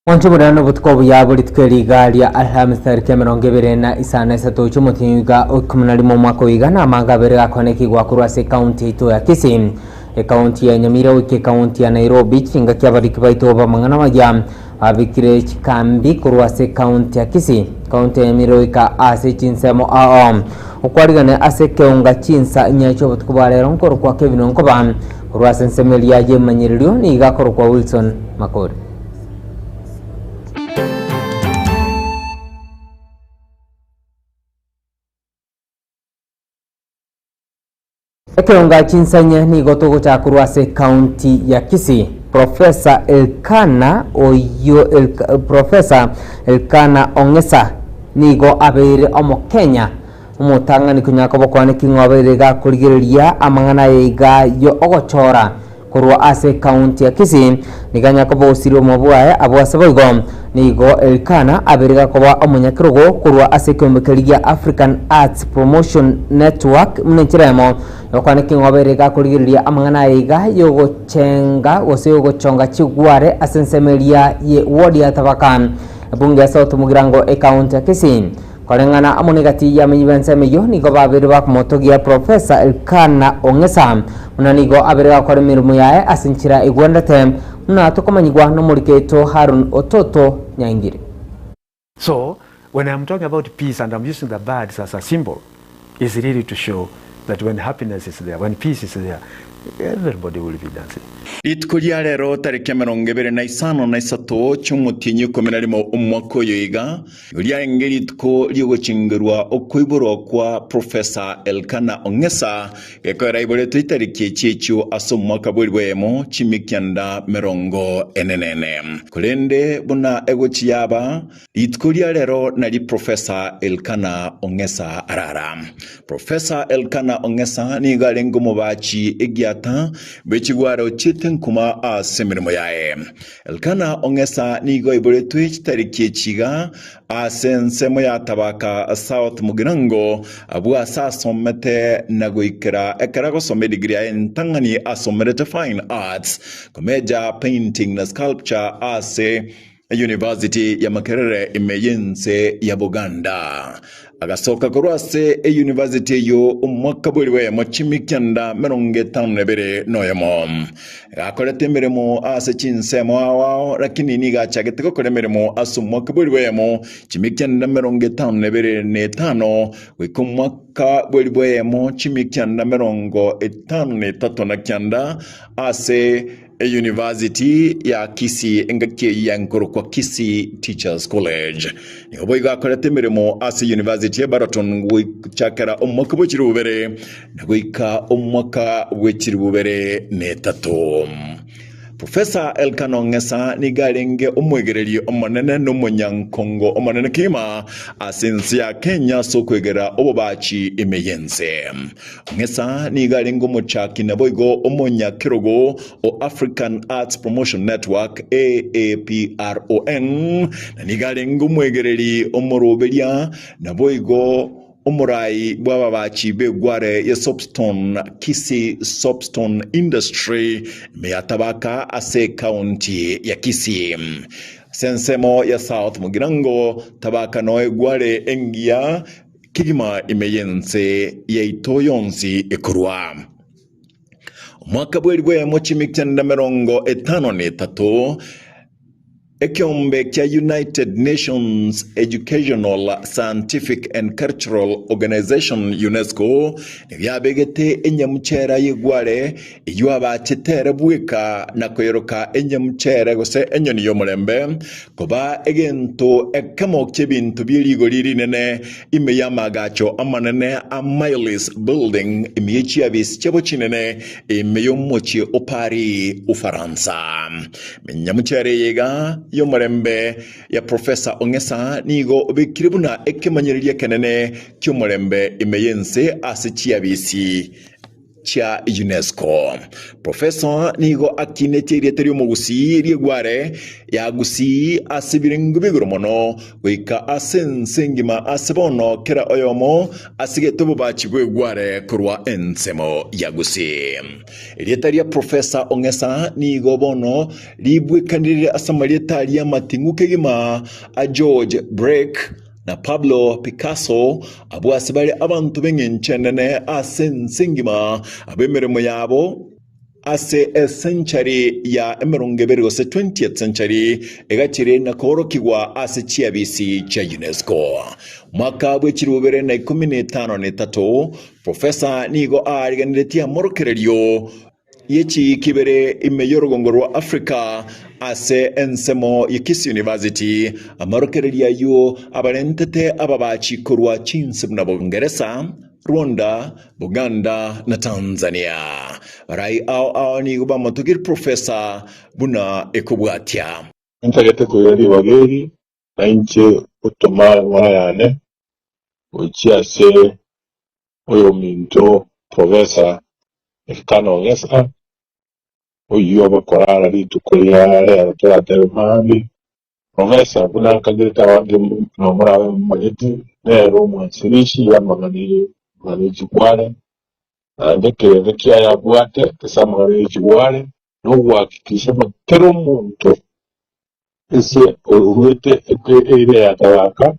Mwanche borere nobotuko obuya bwe rituko eri iga ria Alhamisi tariki 25 chi'omotienyi oiga o 11 omwaka oyo iga na amanga abere gakoanekigwa korwa ase ekaunti yaito ya Kisii, ekaunti ya Nyamira goika ekaunti ya Nairobi chingaki abariki baito b'amang'ana amaya babekire chikambi korwa ase ekaunti ya Kisii, ekaunti ya Nyamira goika ase chinsemo ao. Okwarigania ase ekeunga chinsa inya chi'obotuko bwa rero nkorokwa Kevin Onkoba korwa ase ensemo eria y'emanyererio nigo akorokwa Wilson Makori. Ekeonga chinsanye nigo togochaka korwa ase ekaunti ya Kisii. Professor Elkana oyio Professor Elkana Ong'esa nigo abeire Omokenya omotang'ani konya koba okwaneki ng'a obeire iga akorigereria amang'ana aya iga yo ogochora Korwa ase ekaunti ya Kisii, nigo anyare koba osirie omoa bwaye abwo ase boigo. Nigo Elikana abeire gakoba omonyakerogo korwa ase ekeombe keria gia African Arts Promotion Network buna enchera eyemo yokwana ekeng'o abeire gakorigereria amang'ana aya iga yogochenga gose yogochonga chigware ase ensemo eria ye ward ya Tabaka ebunge ya South Mugirango ekaunti ya Kisii. Koreng'ana amo negati y'amenyi b'ensemo eyio nigo babeire bakomotogia Professor Elkana Ong'esa, buna nigo abeire gakora emeremo yaye ase enchera egwenerete, buna tokomanyigwa nomoriki oito Harun Ototo Nyaingiri. So when I'm talking about peace and I'm using the birds as a symbol, is really to show that when happiness is there, when peace is there, everybody will be dancing. Rituko ria rero tariki 25 chi'omotienyi 11 omwaka oyo iga, Riarenge rituko ri'ogochengerwa okoiborwa kwa Professor Elkana Ong'esa, gekoera aiboretwe itariki echi echio ase omwaka bw'elifu eyemo chimikianda 44. Korende buna egochia yaba, rituko ria rero nari Professor Elkana Ong'esa arara. Professor Elkana Ong'esa nigo arenge omobachi egiata bw'echigware ochiete nkuma ase emeremo yaye. Elkana Ong'esa nigo aiboretwe chitariki echi iga ase ensemo ya Tabaka South Mugirango, abwo ase asomete na goikera ekero agosoma edigiri yaye entang'ani asomerete Fine Arts, komeja Painting na Sculpture ase University ya Makerere ime y'ense ya Buganda. Agasoka korwa ase eyunivasiti eyio omwaka bw'eribu chimikianda 52. Gakorete emeremo ase chinsemo ao ao, lakini nigo achagete gokora emeremo ase omwaka bw'eribu chimikianda 55 goika omwaka bw'eribu chimikianda 53 ase Eyunivasiti ya Kisii engaki eyio yankorokwa Kisii Teachers College. Nigo boigo akorete emeremo ase University ya Baraton gochakera omwaka bwe chilifu bibere na goika omwaka bwe chilifu bibere na etato. Professor Elkana Ong'esa nigo arenge omwegereri omonene na omonyankongo omonene kegima ase ense ya Kenya ase okwegera obobachi ime y'ense. Ong'esa nigo arenge omochaki naboigo omonyakerogo o African Arts Promotion Network, AAPRON, na nigo arenge omwegereri omoroberia naboigo omorai bw'ababachi b'egware ya Soapstone, Kisii Soapstone Industry, ime ya Tabaka ase ekaunti ya Kisii. Ase ensemo ya South Mugirango, Tabaka noe egware engiya Kegima ime y'ense yaito yonsi ekorwa. Omwaka bw'elifu eyemo chimikianda 53, ekeombe kia United Nations Educational, Scientific and Cultural Organization, UNESCO, nebiabegete enyamuchera y'egware eyio abachete ere bweka na koyeroka enyamuchere gose enyoni y'omorembe, Koba egento ekemo ki'ebinto bie rigori rinene ime y'amaagacho amanene a Miles Building ime ye chiabisi chiabo chinene ime y'omochie o Paris, Ufaransa. Menyamuchere eye iga y'omorembe ya Professor Ong'esa nigo obekire buna ekemanyererio ekenene ki'omorembe ime y'ense ase chiabisi. chia UNESCO. Professor nigo akinetie erieta ri'omogusii ri'egware ya Gusii ase ebirengo bia igoro mono goika ase ense engima ase bono kera oyomo asigete obobachi bw'egware korwa ensemo ya Gusii. Erieta ria Professor Ong'esa nigo bono ribwekanirire ase amarieta aria amating'u kegima a George Brake na Pablo Picasso, abwo ase bare abanto b'engencho enene ase ense engima, ab'emeremo yabo ase esenchari ya emerongo ebere gose 20th century egachire na koorokigwa ase chiabisi chia UNESCO. Mwaka bwe chilifu bibere na ikomi na etano na etato, Profesa nigo aariganeretie amorokererio ye chiiki ibere ime y'orogongo rwa Africa ase ensemo ye Kisii University. Amorokererio ayio abarentete ababachi korwa chinse buna Bongeresa, Rwanda, Buganda na Tanzania. Barai ao ao nigo bamotogire Profesa buna ekobwatia. Ntagete koira ribaga eri, na inche gotoma eng'ora yane gochia ase oyominto Professor Elkana Ong'esa, oyio ogokorara rituko ria rero toratebe maambia. Professor, buna nkagerete abange nomorabe momanyete, nere omwansirishi y'amang'ana amang'ana echigware, naende ekerengo kiaye abwate ase amang'ana y'echigware, nogohakikisha ng'a kera omonto ase oruete ere ya Tabaka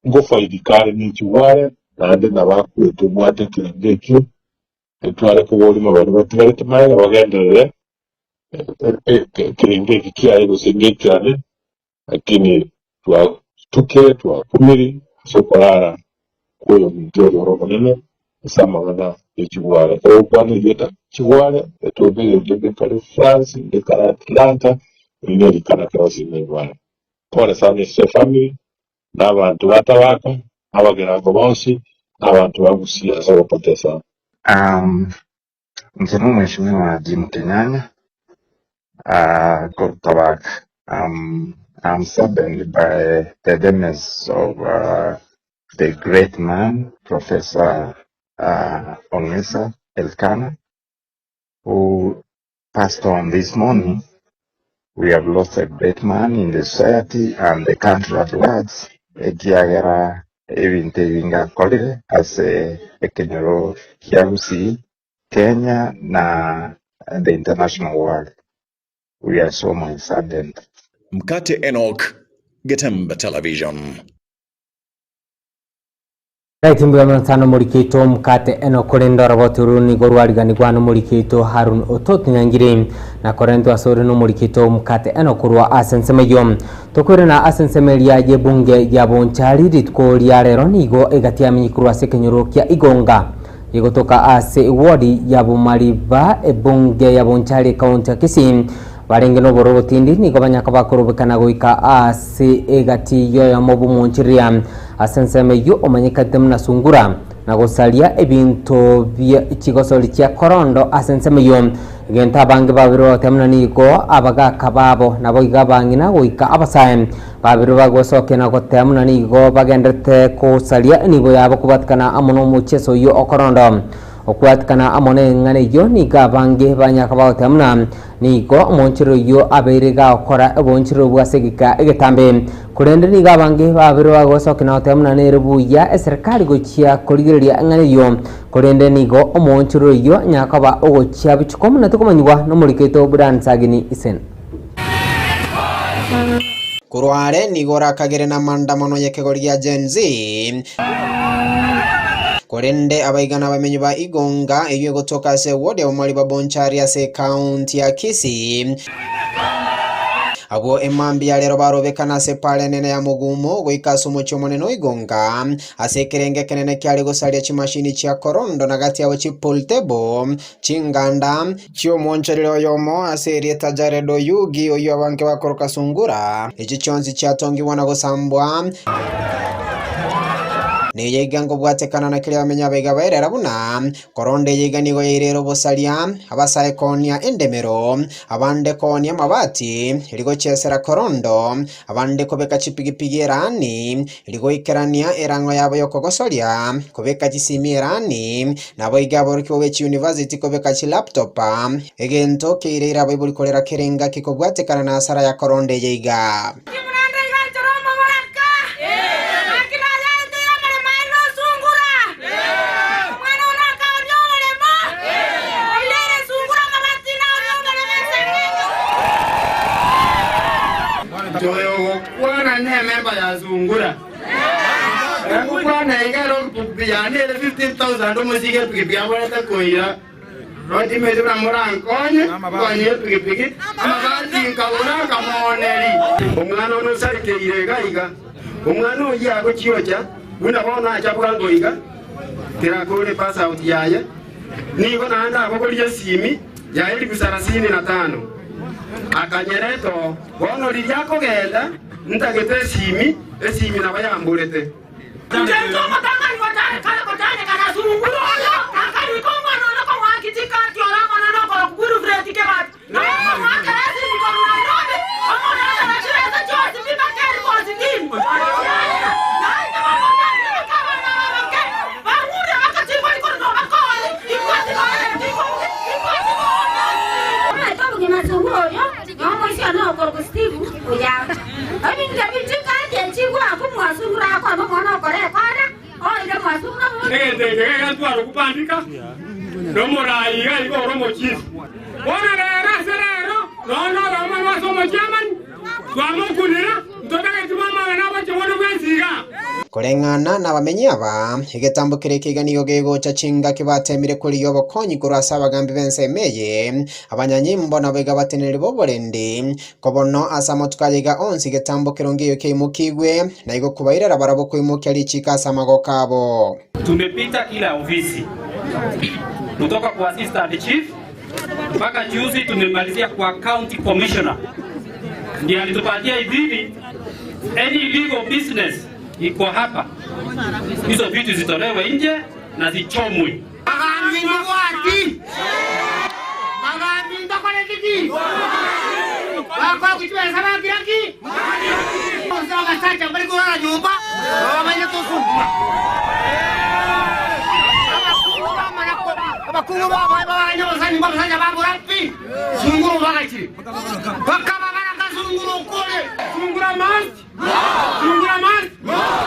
ngofaidika are nechigware, naende nabo akwete obwate ekerengo ekio, etware koborima baria batigarete magega bagenderere ekerengo eke kiaye gose ngekiane, lakini twatukire twakumiri ase okorara kw'oyominto oyo ore omonene ase amang'ana ye chigware. Ekero ogokwana erieta chigware, etombe egento gekare France, gekare Atlanta, eri nerikana crossing na egware. Pole sana ase efamiri, na abanto ba Tabaka, na abagerango bonsi, na abanto ba Gusii ase ogopotesa. Um, inche nomweshimiwa Jim Kenyanya, uh, korwa Tabaka. Um, I'm saddened by the demise of uh, the great man, Professor uh, Ong'esa Elkana, who passed on this morning. We have lost a great man in the society and the country at large. Ekiagera ebinto ebi ngakorire ase ekenyoro kia Gusii, Kenya na the international world. We are so much saddened. Mkate Enock, Getembe Television. Right mbuya mono sana omoriki oito omokate eno korende oroboti oru nigo rwariganigwa nomoriki oito Harun Otot Nyangire na korentwa ase ore nomoriki oito omokate eno korwa ase ensemo eyio. Tokoirana ase ensemo eria y'ebunge ya Bonchari rituko ria rero nigo egati yamenyi korwa ase ekenyoro kia Igonga gegotoka ase ewodi ya Bomariba ebunge ya Bonchari ekaunti ya Kisii Barenge nobororo obotindi nigo banyaka bakorobekana goika ase egati y'oyomo bw'omoonchoreria ase ensemo eyio omanyekete buna sungura, na gosaria ebinto bie chigosori chia korondo ase ensemo eyio. Egento abange babere bagoteba buna nigo abagaka babo naboigo abang'ina goika abasae babere bagosokia na goteba buna nigo bagenderete gosaria enibo yabo kobwatikana amo nomochieso oyio o korondo. Okwatikana amo neng'ana eyio nigo abange banyaka bagoteba buna Nigo omoonchoreri oyio abeire gagokora oboonchoreri obwo ase egeka egetambe. Korende nigo abange babeire bagosokia na goteba buna nere buya eserekari gochia korigereria eng'ana eyio. Korende nigo omoonchoreri oyio nyakoba ogochia bichuko buna tokomanyigwa nomoriki oito Brian Sagini Isen. Korwa are nigo orakagere namandamano y'ekegori gia Gen Z. Korende abaiga nabamenyi ba Igonga, eyio egotoka ase ewodi ya Bomariba Bonchari ase ekaunti ya Kisii. Abwo emambia ya rero barobekana ase epaara enene ya Mugumo goika ase omochie omonene o Igonga, ase ekerengo ekenene kiare gosaria chimashini chia korondo na gati yabo chipool table, chinganda, chi'omoonchoreri oyomo ase erieta Jared Oyugi, oyio abange bakoroka Sungura, echio chionsi chiatongigwa na gosambwa. Neye iga nkobwatekana na keria bamenye abaiga baerera buna Korende eye iga nigo yairere obosaria, abasae koonia endemero, abande koonia amabati, rigochesera korondo, abande kobeka chipigipigi eraani, rigoikerania erang'o yabo y'okogosoria, kobeka chisimi eraani, naboigo aborokigwa be chiyunivasiti kobeka chilaptop, egento keireire abaibori korera kera engaki kobwatekana na asara ya korondo eye iga. Toyogokwana nememba ya sungura. Egokwana iga ero pikipiki yane ere 15,000 omosike epikipiki aborete koira. Rotimeti buna morankonye, nkonye epikipiki, amabati nkagora nkamooneri. Omwana one osarikeire iga iga, omwana oyio agochiocha buna bono acha bwango iga, tirakore pass out yaye, nigo naende abogorie esimi ya elifu sarasini na tano akanyereta oo. Bono riria akogenda ntagete esimi, esimi nabo yamborete. Inche inche omotang'ani kare gotanyekana sungura oyo, akarika omwana one komoaka chikati ore omonene okorokwa Wilfred Kebati, na okomoakera esimi korwa Nairobi, omoretera chibesa chionsi pi mpaka elifu sitini. Yaya, naende bamotangire baka abana aba abake, bang'ure baka chimbori korwa nobakore, imbwati nonya timbwati, imbwati nonya. Omanyete obogima sungura oyo, na omoisia one okorokwa Steve oyacha. Ebinto ebi chikati echi goaka omwasungura akore omwana okore ekora, oire mwasungura omonto. Egento eke gegatwara okobandika nomoraai iga iga ore omochifu. Bono rero ase rero nonya noyomo obo ase omochiamani, twamokunire, ntotageti bw'amang'ana agochia bono bwensi igaa. Koreng'ana nabamenyi aba, egetambo keria ekiga nigo gegocha chingaki bateemire korigia obokonyi korwa ase abagambi b'ensemo eye, abanyanyimbo nabo iga bateneneri b'oborendi, Ko bono ase amatuko aya iga onsi getambo keronge eyo kiaimokigwe, na igo kobairera barabwo koimokia richiiko ase amagoko abo. Tumepita kila ofisi kutoka kwa assistant chief mpaka juzi tumemalizia kwa county commissioner, ndiye alitupatia idhini any illegal business iko hapa, hizo vitu zitolewe nje na zichomwe. Bagambi mbabwati, bagambi ntokoreti ki? Bakora gochibesa bakira ki? Bonsi abasacha mbari korara nyomba, babamanyete osungura. Abakungu bamanya abakungu babanya obosani bwa abasacha babura pi, sungura obagachire. Bakaba baraka sungura okore, sungura must, sungura must.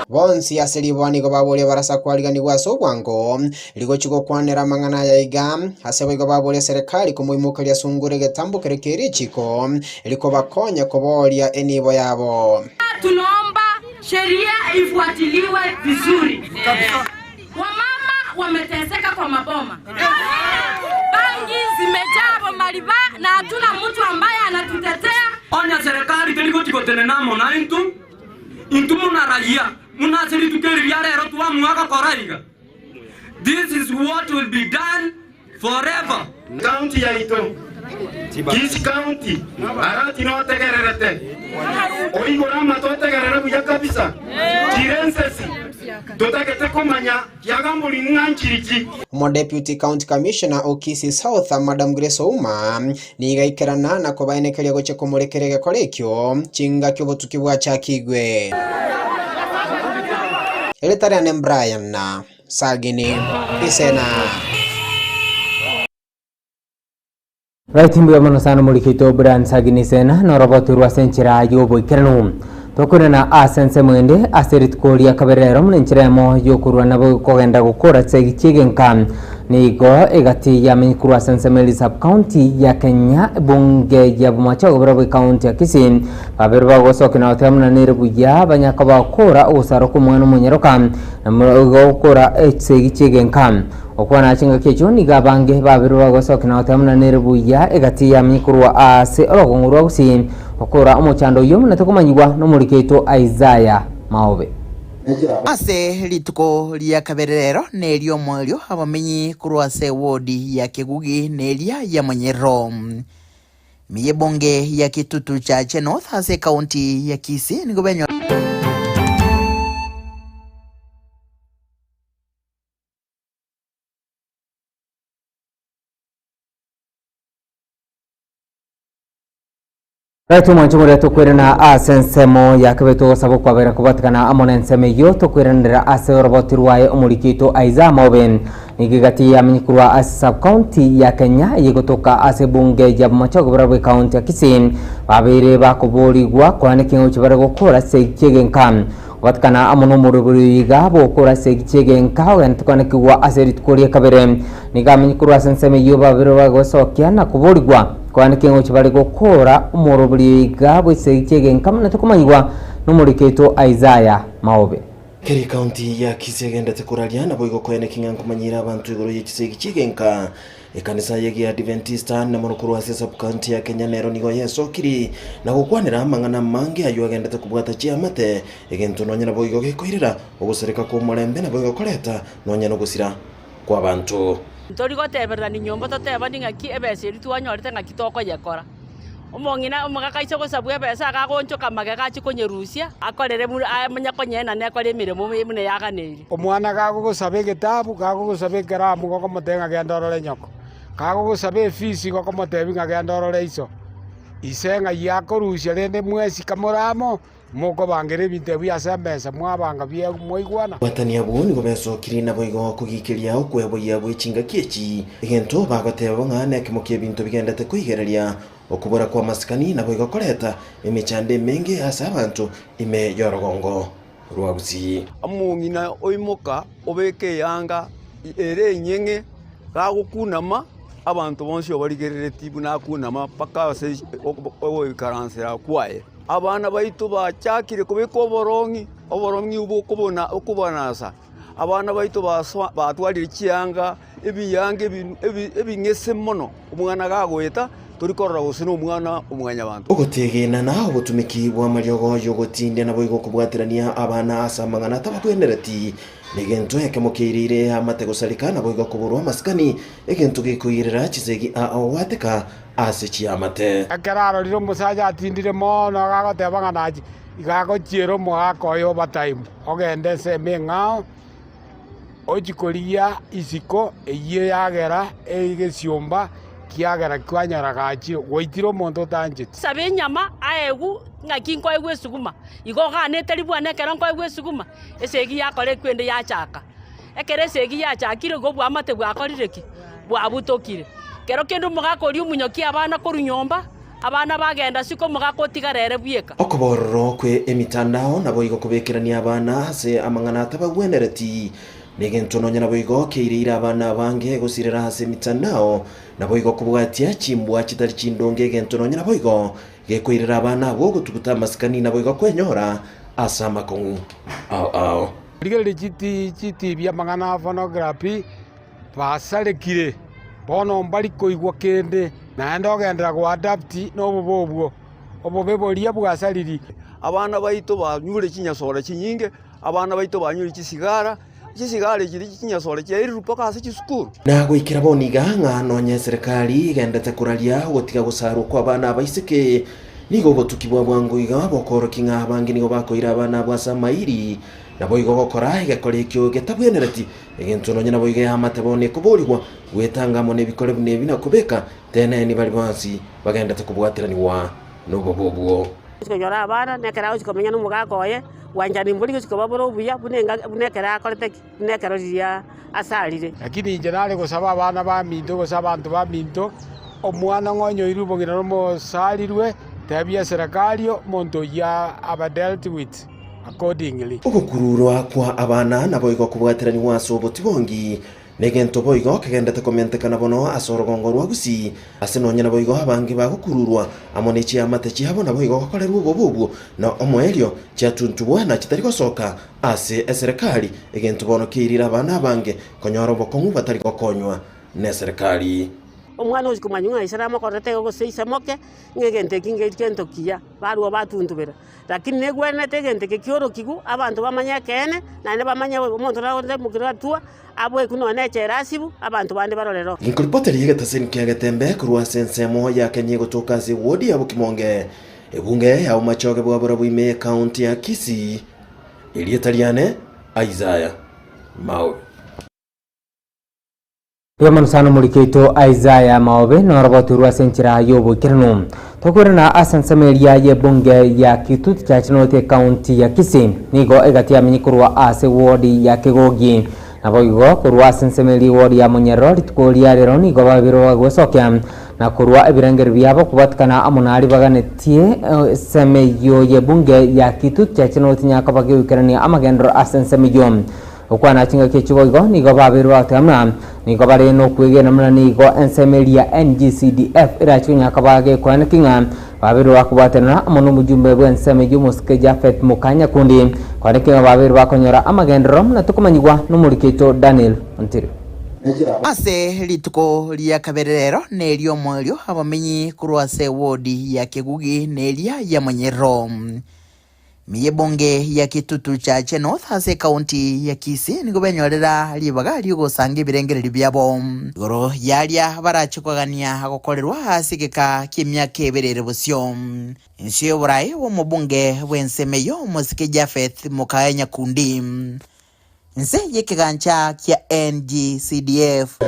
Bonsi ase riboa nigo baboria barasa kwariganigwa ase obwango, rigochia gokwanera amang'ana aya iga. Ase boigo baboria serikali komoimokeria sungura egetambo keria kie richiko, rikobakonya koboria enibo yabo. Tunaomba sheria ifuatiliwe vizuri. Wamama wameteseka kwa maboma, bangi zimejaa Bomariba na hatuna mtu ambaye anatutetea. Onye serikali teri gochi gotenena amo naintwe, Intwe buna raia, buna ase rituko eri ria rero twamua gokora iga, this is what will be done forever. County yaito, Kisii County, Arati notegererete, oigore amato otegerere buya kabisa, chirensesi, totagete komanya kiagambori ng'a nchirichi. Omodeputy County Commissioner o Kisii South, Madam Grace Ouma, Nigo aikerana na kobaenekeria gochia komorekera egekora ekio chingaki obotuki bwachakigwe. Erieta riane Brian Sagini Isena. Right mbuya mono sana omorikito Brian Sagini Isena noroboti rwa ase enchera y'oboikeranu. Tokoirana ase ensemo ende ase rituko ria kabere rero buna enchera emo y'okorwa nabo kogenda gokora chisegi chi'egenka. Nigo egati yamenyi korwa ase ensemo eri sub-county ya Kenya ebunge ya Bomache ogobera bwe county ya Kisii babere bagosokia na goteba buna nere buya banyaka bagokora ogosara kw'omwana omonyaroka na gokora chisegi chi'egenka. Okwana chingaki echio nigo abange babere bagosokia na goteba buna nere buya egati yamenyi korwa ase orogongo rwa Gusii Okora omochando oyio buna tokomanyigwa nomoriki oito Isaya Maobe. Ase rituko ria kabere rero neriomoerio abamenyi korwa ase ewodi ya Kegugi na eria ya Monyerero. Ime y'ebunge ya Kitutu Chache North ase ekaunti ya Kisii nigo benyorete. Right omwancho moria tokwerana ase ensemo ya kebe togosaba okwabera kobatikana amo nensemo eyio tokweranera ase oroboti rwaye omoriki oito Isaiah Maobe. Nigo egati yamenye korwa ase sub county ya Kenya eye egotoka ase ebunge ya Bomachoge barabwo ecounty ya Kisii babeire bakoborigwa koana ekeng'uchi bare gokora ase eki'egenka. Kobatikana amo nomorobori oyo iga bogokora ase eki'egenka ogenderete koanekigwa ase rituko ria kabere. Nigo amenye korwa ase ensemo eyio babere bagosokia na koborigwa koaneka eng'ochi bare gokora omorobori oyo iga bw'esegi ki'egenka buna tokomanyigwa nomoriki oito Isaya Maobe. Kera ekaunti ya Kisii egendete koraria, naboigo koeneki ng'a nkomanyire abanto igoro ye chisegi chi'egenka. Ekanisa y'Egeadventista na mono korwa ase sub-county ya Kenya nero nigo yesokiri na gokwanera amang'ana amange ayio agendete kobwata chiamate, egento nonya naboigo gekoirera ogosereka kw'omorembe naboigo koreta nonya nogosira kw'abanto. Ntori gotebererania nyomba totebani ng'aki ebesa eria twanyorete ng'aki tokoyekora. Omong'ina omogaka aise gosabwa ebesa iga agoonchoka magega achie konyerusia, akorere buna amanye konyeena ekore emeremo buna yaganeirie. Omwana gagogosaba egetabu, gagogosaba ekeramu gokomotebia ng'a genda orore nyoko. Gagogosaba efisi gokomotebia ng'a genda orore iso. Ise ng'ai akorusia rende mwensi kamore amo, Mokobangera ebinto ebi ase emesa, mwabanga biegwa, mwaigwana. Abatani abwo nigo besokirie naboigo kogiikeria okweboyia gwe chingaki echi, egento bagoteba ng'a nekemo ki'ebinto bigendete koigereria okobora kw'amasikani naboigo koreta emechando emenge ase abanto ime y'orogongo rwa Gusii. Omong'ina oimoka obeka eyanga ere enyeng'e, gagokunama, abanto bonsi obarigereretie buna akunama mpaka ase ogoikaransera kwaye. Abana baito bachakire kobeka oborong'i, oborong'i bw'okobona okobanasa. Abana baito basoa batwarire chianga, ebiyanga ebi ebi ebing'ese mono, omwana gagoeta tori korora gose na omwana omwanyabanto. Ogotegenana, obotumiki bw'amariogo y'ogotindia naboigo okobwaterania abana ase amang'ana atabagwenereti, negento ekemo keirire eamate gosareka naboigo koborwa amasikani, egento gekoirera chisegi ao gwateka ase chiamate. Ekero arorire omosacha atindire mono, agagoteba ng'a nache, iga agochiera omogaka oye overtime, ogende ensemo eng'ao, ochie korigia isiko eyio yagera egesiomba kiagera kwanyora gachire, gwaitire omonto otancheti. Saba enyama aegwe ng'aki nkoegwa esuguma, igo oganete ribwana ekero nkoegwa esuguma, esegi yakora ekwende yachaka. Ekero esegi yachakire igo obwamate bwakorire ki? Bwabutokire. Kero kende omogaka oria omonyokia abana korwa nyomba, abana bagenda isiko omogaka otigara ere bweka. Okobororo kwe emitandao naboigo kobekerania abana ase amang'ana atabagwenereti, negento nonya naboigo keireire abana abange gosirera ase emitandao, naboigo kobwatia chimbwa chitari chindonge egento nonya naboigo gekoirera abana abwo gotuguta amasikani naboigo kwenyora ase amakong'u ao ao. Rigereria chitibi amang'ana a pornography basarekire, bono mbari koigwa kende, naende ogenderera goadapt nobobe obwo, obobe boria bwasariri. Abana baito banyure chinyasore chinyinge, abana baito banyure chisigara, chisigara echi chinyasore chiairwe mpaka ase chisukuru. Na goikera bono iga ng'a nonya eserekari egendete koraria ogotiga gosarwa kw'abana abaiseke, nigo obotuki bwa bwango iga bokoorokia ng'a abange nigo bakoira abana abwo ase amairi, naboigo gokora egekora ekio getabwenereti Egento nonya naboigo eamate bono ekoborigwa, gwetanga amo nebikore buna ebi na kobeka teneni baria bonsi bagendete kobwateranigwa nobobe obwo. Gochia konyora abana, na ekero agochia komenya na omogaka oye, bwanchani mbori gochia koba bore obuya buna enga buna ekero akorete ki? Buna ekero riria asarire. Lakini inche nare gosaba abana baminto gose abanto baminto, omwana ng'a onyoirwe bogima nomosarirwe, tebia eserekari omonto oyio abe dealt with. Accordingly. Ogokururwa kwa abana naboigo kobwateranigwa ase obotibongi, negento boigo kegendete komentekana bono ase orogongo rwa Gusii, ase nonya naboigo abange bagokururwa amo ne chiamate chiabo naboigo gokorerwa obobe obwo na omoerio chiatuntubwa na chitari gosoka ase eserekari, egento bono keirire abana abange konyora obokong'u batari gokonywa neserekari. Omwana ochia komanya ng'a ise namokorerete igo gose ise moke, ng'a egento eki ngento kiya, barua batuntubera. Lakini negwenerete egento eke kiorokigwe, abanto bamanye ekeene, naende bamanye omonto nagotemokire atua, abwekwe nonya na echela asibwe, abanto bande barorere oo. Nkoripoteri egetaseni kia Getembe korwa ase ensemo ya Kenya egotoka ase ewodi ya Bokimonge, ebunge ya Bomachoge bwa Borabu ime y'Ekaunti ya Kisii. Erieta riane Isaiah Maobe. Mbuya sana omoriki oito Isaiah Maobe norobotirwe ase enchera y'oboikeranu. Tokoirana ase ensemo eria y'ebunge ya Kitutu Church North ecounty ya Kisii nigo egati yamenyi korwa ase ward ya Kegogi. Naboigo korwa ase ensemo eria eward ya Munyerero rituko ria rero nigo babirwe bagwesokia na korwa ebirengererio biabo kobwatikana amo naria baganetie ensemo eyio y'ebunge ya Kitutu Church North nyakoba gegoikerania amagenderero ase ensemo eyio. Gokwana chingaki echio boigo nigo babeirwe bagoteba buna nigo bare nokwegena buna nigo ensemo eria ya NGCDF erache konyara koba gekoaneki ng'a babeirwe bakobwatanera amo nomojumbe bw'ensemo eyio omosike Japhet Mukanyakundi koaneki ng'a babeirwe bakonyora amagenderero buna tokomanyigwa nomoriki oito Daniel Ontiri. Ase rituko ria kabere rero neriomoerio abamenyi korwa ase ewodi ya Kegugi neria ya Monyerero. Meyebonge ya Kitutu Chache North ase ekaunti ya Kisii nigo benyorera ribaga ri'ogosanga ebirengererio biabo igoro y'aria barache kogania gokorerwa ase egeka ki'emiaka ebere ere bosio. Inse y'oboraai bw'omobunge bw'ensemo eyio omosike Japheth Mokaya Nyakundi. Inse y'ekegancha kia NGCDF.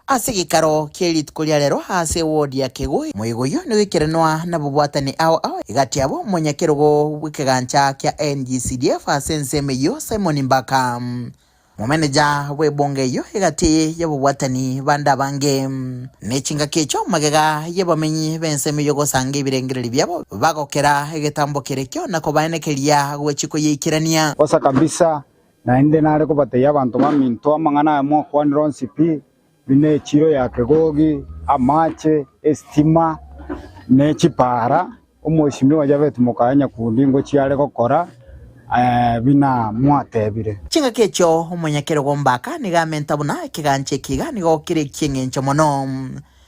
Ase egeikaro kie rituko ria rero ase eward ya Kegui, moigo oyio nigo ekerenwa nabobwatani ao ao egati yabo omonyakerogo bw'ekegancha kia NGCDF ase ensemo eyio Simon Mbaka, momeneja bw'ebunge eyio egati y'obobwatani bande abange. Ne chingaki echio magega y'abamenyi b'ensemo eyio gosanga ebirengererio biabo bagokera egetambo kerekio na kobaenekeria gochia koyeikerania. Bosa kabisa, naende nare kobatebia abanto baminto amang'ana aya mwakwanire onsi pi, buna echiro ya Kegogi, amache, esitima, ne chipara, omwesimigwa Japhet Mokaya Nyakundi ngochia are gokora buna mwatebire. Chingaki echio omonyakerogo Mbaka nigo amenta buna ekegancha eke iga nigo kere eki'engencho mono.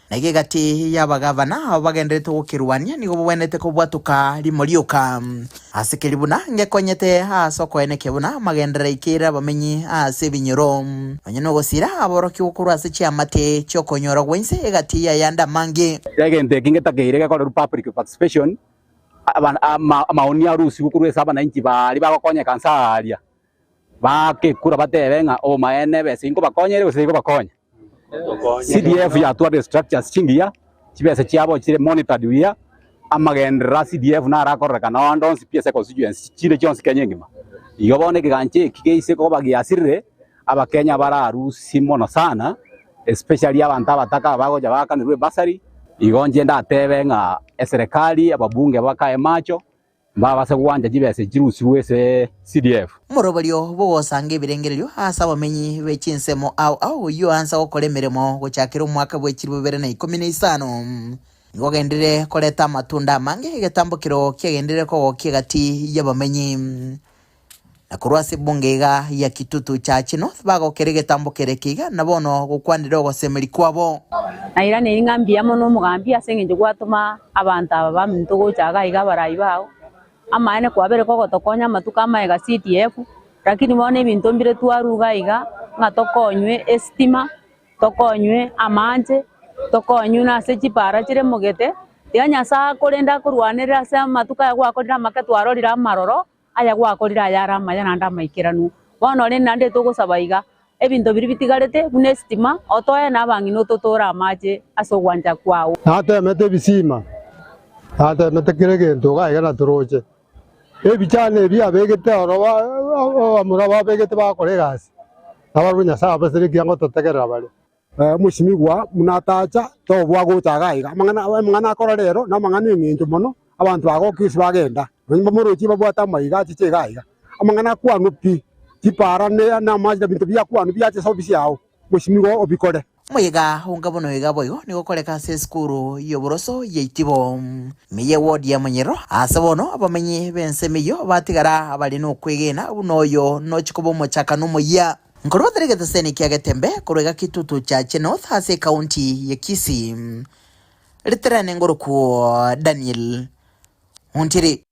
Na iga egati y'abagavana abo bagendererete gokerwania nigo bogwenerete kobwatoka rimo rioka. Ase keria buna ngekonyete ase okoenekia buna amagenderero aikeire abamenyi ase ebinyoro, nonya nogosira aborokigwa korwa ase chiamate chi'okonyora gwa inse egati y'ayande amange. Egento eki ngetakeire gekorerwe public participation, amaoni arusigwe korwa ase abananchi baria bagokonyeka nse aaria, baake ekura batebe ng'a obomaene ebesa eyio nkobakonya ere gose teri CDF yatwarire structures chingiya, chibesa chiabo chire monitored buya, amagenderero a CDF naro akororekana ande onsi pi ase econstituency chire chionsi Kenya engima. Igo bono ekegancha eki geise koba giasirire, abakenya bararusie mono sana, especially abanto abataka aba bagocha baakanerwe ebursary, igo inche ndatebe ng'a eserekari, ababunge bakae macho, Mbabase gwancha chibesa echi chirusigwe ase CDF. Omoroberio bw'ogosanga ebirengererio ase abamenyi be chinsemo ao ao oyio ansa gokora emeremo gochakera omwaka bwe chilifu bibere na ikomi na isano nigo ogenderere koreta amatunda amange egetambokero kiagenderere kogokia egati y'abamenyi. Na korwa ase ebunge iga ya Kitutu Church North bagokera egetambokero eke iga na bono gokwanera ogosemeria kwabo. Nairaneirie ng'a mbuya mono omogambi ase engencho gwatoma abanto aba baminto gocha iga iga abarai bao, amaene kwabere kogotokonya amatuko amaega CDF, lakini bono ebinto mbire twarwa iga iga ng'a tokonywe esitima, tokonywe amache, tokonywe na ase chipara chire mogete, tiga Nyasaye akorende akorwanerere ase amatuko aya gwakorire amake twarorire amaroro. Aya gwakorire ayare amaya naende amaikeranu. Bono rende naende togosaba iga, ebinto biria bitigarete buna esitima, otoe na abang'ina ototore amache ase ogwancha kwao. Natemete ebisima, natemete kera egento iga iga natoroche. Ebichana ebi abegete oro abamura babegete bagokora egasi, nabarabwo Nyasae abasere ekiagera ngototegerera bare. Omosimigwa buna atacha, tobua gocha iga iga. Amang'ana amang'ana akora rero namang'ana eng'encho mono, abanto bagokia ase bagenda, nonye mbamorochie babwate amaiga achiche iga iga. Amang'ana akwanwe pi, chipara ne na amache na ebinto biakwanwe biache ase ofisi yao, omosimigwa obikore. Omoyega onga buna oiga boigo nigo okoreka ase esukuru y'oboroso ya Itibo, ime y'eward ya Monyerero, aase bono abamenyi b'ensemo eyio batigara bare nokwegena buna oyo nochi koba omochakano omoyia. Nkorwa egeteseni kia Getembe korwa iga Kitutu Chache North ase ekaunti ya Kisii, Riterane ngorokwo Daniel Ontiri.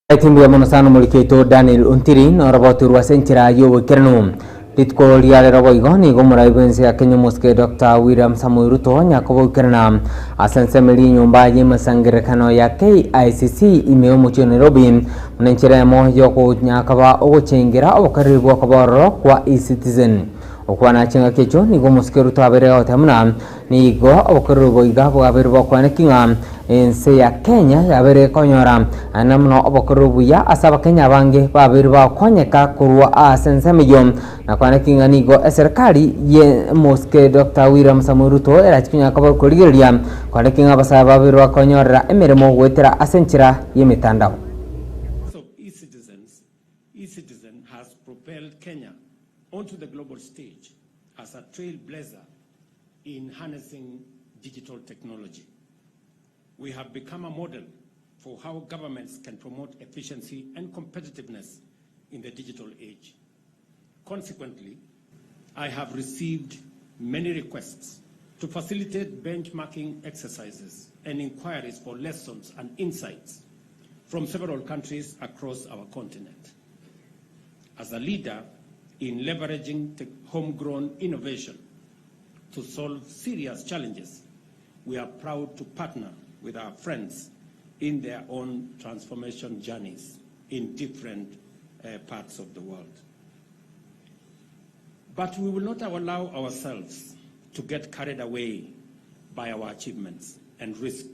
Eki mbuya mono sana omoriki oito Daniel Ontiri norobotirwe ase enchera y'oboikeranu. Rituko ria rero boigo nigo omorai bw'ense ya Kenya omosike Doctor William Samoei Ruto nyakoboikerana ase ensemo eria enyomba y'emesangererekano ya KICC ime y'omochie o Nairobi Buna enchera eyemo y'okonyakaba ogochengera obokareri bw'okoba ororo kwa eCitizen. Gokwana chingaki echio nigo omosike Ruto abeire agoteba buna nigo obokoreri obo iga bwabeire bokwaneki ng'a ense ya Kenya yabeire ekonyora naende mono obokoreri obuya ase abakenya abange babeire bagokonyeka korwa ase ensemo eyio. Nakwaneki ng'a nigo eserekari ye omosike Doctor William Samoei Ruto erachi konya koba korigereria kwaneki ng'a abasae babeire bakonyorera emeremo goetera ase enchera y'emetandao. of e-citizens, e-citizen has propelled Kenya onto the global stage as a trailblazer in harnessing digital technology. We have become a model for how governments can promote efficiency and competitiveness in the digital age. Consequently, I have received many requests to facilitate benchmarking exercises and inquiries for lessons and insights from several countries across our continent. As a leader in leveraging homegrown innovation to solve serious challenges, we are proud to partner with our friends in their own transformation journeys in different uh, parts of the world. But we will not allow ourselves to get carried away by our achievements and risk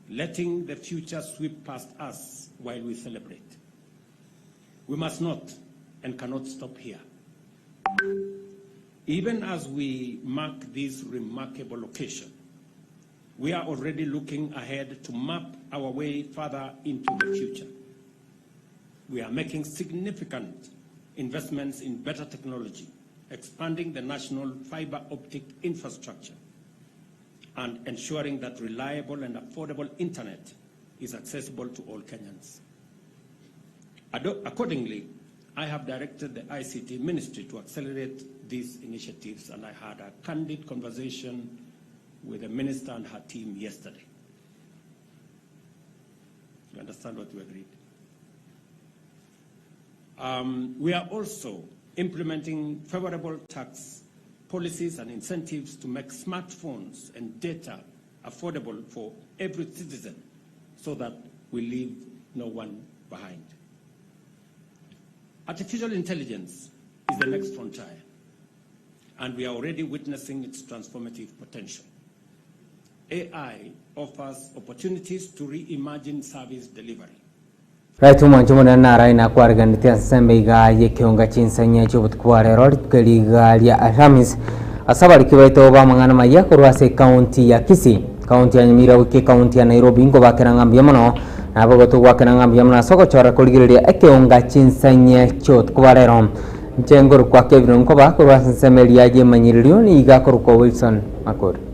letting the future sweep past us while we celebrate. We must not and cannot stop here. Even as we mark this remarkable occasion, we are already looking ahead to map our way further into the future. We are making significant investments in better technology, expanding the national fiber optic infrastructure, and ensuring that reliable and affordable internet is accessible to all Kenyans. Accordingly, I have directed the ICT Ministry to accelerate these initiatives, and I had a candid conversation with the minister and her team yesterday. You understand what we agreed? Um, we are also implementing favorable tax policies and incentives to make smartphones and data affordable for every citizen so that we leave no one behind. Artificial intelligence is the next frontier, and we are already witnessing its transformative potential. AI offers opportunities to reimagine service delivery. Right omwancho omonene naro nakwareganete ase ensembe iga y'ekeonga chinsanya chi'obotuko bwa rero rituko eri iga ria Alhamis ase abariki baito b'amang'ana maya korwa ase ekaunti ya Kisii, ekaunti ya Nyamira goika ekaunti ya Nairobi nkobakera ng'a mbuya mono nabo igo togwakera ng'a mbuya mono ase ogochora korigereria ekeonga chinsanya chi'obotuko bwa rero. Inche nkorokwa Kevin Onkoba korwa ase ensemo eria y'emanyererio niga akorokwa Wilson Makori.